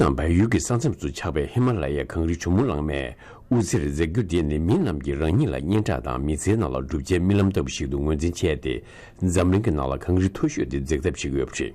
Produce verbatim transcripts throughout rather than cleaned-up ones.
དང་བལ་ཡུལ་གྱི་ས་མཚམས་སུ་ཆགས་པའི་ཧི་མ་ལ་ཡའི་གངས་རི་ཇོ་མོ་གླང་མས་དབུ་རྩེར་འཛེགས་རྒྱུ་དེ་ནི་མི་རྣམས་ཀྱིས་རང་ཉིད་ལ་སྙན་གྲགས་དང་མི་ཚེའི་ནང་ལ་བསྒྲུབ་བྱའི་རྨི་ལམ་ལྟ་བུ་ཞིག་ཏུ་ངོས་འཛིན་བྱས་ཏེ། འཛམ་གླིང་གི་ནང་ལ་གངས་རི་མཐོ་ཤོས་དེ་འཛེགས་ཐབས་བྱེད་ཀྱི་ཡོད་པ་རེད།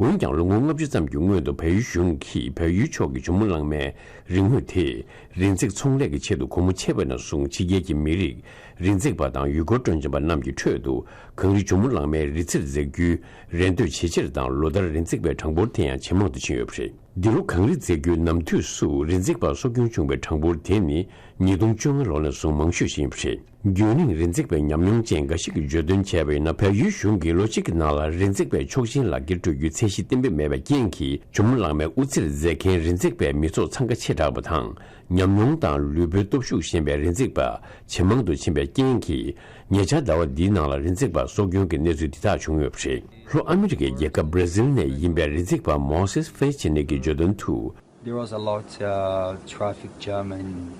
འོན་ཀྱང་ལོ་ངོ་ལྔ་བཅུ་ཙམ་གྱི་སྔོན་དུ་བལ་ཡུལ་གཞུང་གིས་བལ་ཡུལ་ཕྱོགས་ཀྱི་ཇོ་མོ་གླང་མའི་རིན་དངུལ་དེ་རི་འཛེག་ཚོང་ལས་ཀྱི་ཆེད་དུ་སྒོ་མོ་ཕྱེ་བ་ནས་བཟུང་ཕྱི་རྒྱལ་གྱི་མི་རིགས་རི་འཛེག་པ་དང་ཡུལ་སྐོར་སྤྲོ་འཆམ་པ་རྣམས་ཀྱི་ཁྲོད་དུ་གངས་རི་ཇོ་མོ་གླང་མའི་རི་རྩེར་འཛེག་རྒྱུའི་རེ་འདོད་ཇེ་ཆེར་དང་ལོ་ལྟར་རི་འཛེག་པའི་གྲངས་འབོར་དེ་ཡང་ཇེ་མང་དུ་ཕྱིན་ཡོད་པ་རེད། འདི་ལོ་གངས་རི་འཛེག་རྒྱུའི་ནམ་དུས་སུ་རི་འཛེག་པ་གསོ་སྐྱོང་བྱུང་བའི་གྲངས་འབོར་དེ་ནི་ཉིས་སྟོང་བཅོ་ལྔ་ལོ་ནས་བཟུང་མང་ཤོས་ཤིག་ཡིན་པ་རེད། རྒྱུན་རིང་རི་འཛེག་པའི་ཉམས་མྱོང་ཅན་འགའ་ཞིག་གིས་བརྗོད་དོན་བྱས་པ་ཡིན་ན། བལ་ཡུལ་གཞུང་གིས་ལོ་གཅིག་གི་ནང་ལ་རི་འཛེག་པའི་ཆོག་མཆན་ལག་འཁྱེར་སྤྲོད་རྒྱུའི་ཚད་གཞི་གཏན་འབེབས་མེད་པའི་རྐྱེན་གྱིས། ཇོ་མོ་གླང་མའི་དབུ་རྩེར་འཛེག་མཁན་རི་འཛེག་པའི་མི་ཚོགས་འཚང་ཁ་ཆེ་དྲགས་པ་དང་། ཉམས་མྱོང་དང་ལུས་པོའི་སྟོབས་ཤུགས་ཞན་པའི་རི་འཛེག་པ་ཇེ་མང་དུ་ཕྱིན་པའི་རྐྱེན་གྱིས། ཉེ་ཆར་ཟླ་བ་འདིའི་ནང་ལ་རི་འཛེག་པ་གསོ་སྐྱོང་གི་གནས་ཚུལ་འདི་དག་བྱུང་ཡོད་པ་རེད། ལྷོ་ཨ་མི་རི་ཀའི་རྒྱལ་ཁབ་བྷར་ཛིལ་ནས་ཡིན་པའི་རི་འཛེག་པ་མོ་སེས་ཧྥེ་ཆེ་ནི་གིས་བརྗོད་དོན་དུ། There was a lot, uh, traffic jam and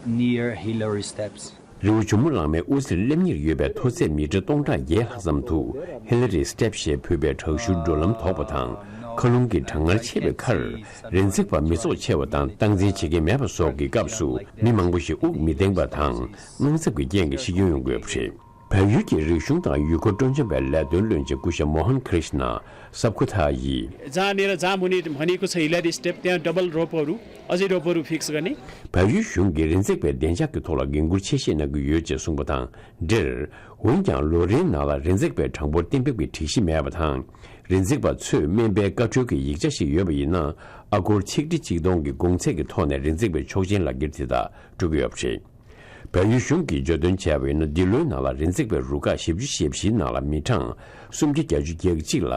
near Hillary Steps. རི་བོ་ཇོ་མོ་གླང་མའི་དབུ་རྩེར་སླེབས་ཉེར་ཡོད་པའི་མཐོ་ཚད་མི་ཀྲི་སྟོང་ཕྲག་བརྒྱད་ལྷག་ཙམ་དུ་ཧི་ལ་རི་སི་ཊེབ་ཞེས་འབོད་པའི་དྲག་ཤུལ་འགྲོ་ལམ་དོག་པ་དང་། མཁའ་རླུང་གི་གྲང་ངར་ཆེ་བའི་ཁར། རི་འཛེག་པ་མི་ཚོགས་ཆེ་བ་དང་སྟངས་འཛིན་བྱེད་མཁན་མེད་པ་སོགས་ཀྱི་སྐབས་སུ། མི་མང་པོ་ཞིག་དབུགས་མི་ལྡེང་བ་དང་། དངངས་འཚབ་ཀྱི་རྐྱེན་གྱིས་ཤི་སྐྱོན་ཡོང་གི་ཡོད་པ་རེད། བལ་ཡུལ་གྱི་རིག་གཞུང་དང་ཡུལ་སྐོར་སྤྲོ་འཆམ་པའི་ལས་དོན་བློན་ཆེན་སྐུ་ཞབས་མོ་ཧན་ཁྲི་ཤ་ན་སབ་ཁུ་ཐ་ཡིས། ཛ་ནེ་ར་ཛ་མུ་ནི་མ་ནི་ཀུ་ཚ་ཧི་ལ་རི་སི་ཊེབ་ཏེ་ཡང་ཌ་བལ་རོ་པོ་རུ་ཨ་ཟི་རོ་པོ་རུ་ཕིག་སི་ག་ནི། བལ་ཡུལ་གཞུང་གིས་རི་འཛེག་པའི་བདེ་འཇགས་ཀྱི་ཐོག་ལ་འགན་འཁུར་ཆེ་བཞེས་གནང་གི་ཡོད་ཅེས་གསུངས་པ་དང་འབྲེལ། འོན་ཀྱང་ལོ་རེའི་ནང་ལ་རི་འཛེག་པའི་གྲངས་འབོར་གཏན་འབེབས་ཀྱི་སྒྲིག་གཞི་མེད་པ་དང་། རི་འཛེག་པ་ཚོས་སྨན་པའི་བཀའ་འཁྲོལ་གྱི་ཡིག་ཆ་ཞིག་ཡོད་པ་ཡིན་ན། ཨ་སྒོར་ཆིག་ཁྲི་གཅིག་སྟོང་གི་གོང་ཚད་ཀྱི་ཐོག་ནས་རི་འཛེག་པའི་ཆོག་མཆན་ལག་འཁྱེར་དེ་དག་སྤྲོད་ཀྱི་ཡོད་པ་རེད། བལ་ཡུལ་གཞུང་གིས་བརྗོད་དོན་བྱས་པ་ཡིན་ན། འདི་ལོའི་ནང་ལ་རི་འཛེག་པའི་རུ་ཁག་བཞི་བཅུ་ཞེ་བཞིའི་ནང་ལ་མི་གྲངས་སུམ་བརྒྱ་བརྒྱད་ཅུ་གྱ་གཅིག་ལ་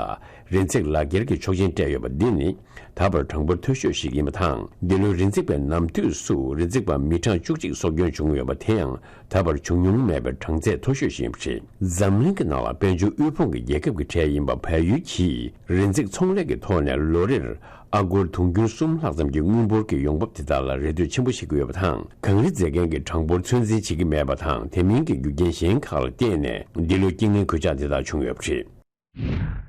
རི་འཛེག་ལག་འཁྱེར་གྱི་ཆོག་མཆན་སྤྲད་ཡོད་པ་འདི་ནི། ད་བར་གྲངས་འབོར་མཐོ་ཤོས་ཤིག་ཡིན་པ་དང་། འདི་ལོའི་རི་འཛེག་པའི་ནམ་དུས་སུ་རི་འཛེག་པ་མི་གྲངས་བཅུ་གཅིག་སྲོག་སྐྱོན་བྱུང་ཡོད་པ་དེ་ཡང་ད་བར་བྱུང་མྱོང་མེད་པའི་གྲངས་ཚད་མཐོ་ཤོས་ཤིག་ཡིན་པ་རེད། འཛམ་གླིང་གི་ནང་ལ་དཔལ་འབྱོར་དབུལ་ཕོངས་ཀྱི་རྒྱལ་ཁབ་ཀྱི་གྲས་ཡིན་པ་བལ་ཡུལ་གྱིས། རི་འཛེག་ཚོང་ལས་ཀྱི་ཐོག་ནས་ལོ་རེར་ཨ་སྒོར་དུང་ཕྱུར་གསུམ་ལྷག་ཙམ་གྱི་དངུལ་འབོར་གྱི་ཡོང་འབབ་དེ་དག་ལ་རེ་ལྟོས་ཆེན་པོ་བྱེད་ཀྱི་ཡོད་པ་དང་། གངས་རི་འཛེག་མཁན་གྱི་གྲངས་འབོར་ཚོད་འཛིན་བྱེད་ཀྱི་མེད་པ་དང་། དེ་མིན་གྱི་རྒྱུ་རྐྱེན་གཞན་ཁག་ལ་བརྟེན་ནས་འདི་ལོའི་རྐྱེན་ངན་གོད་ཆག་དེ་དག་བྱུང་ཡོད་པ་རེད།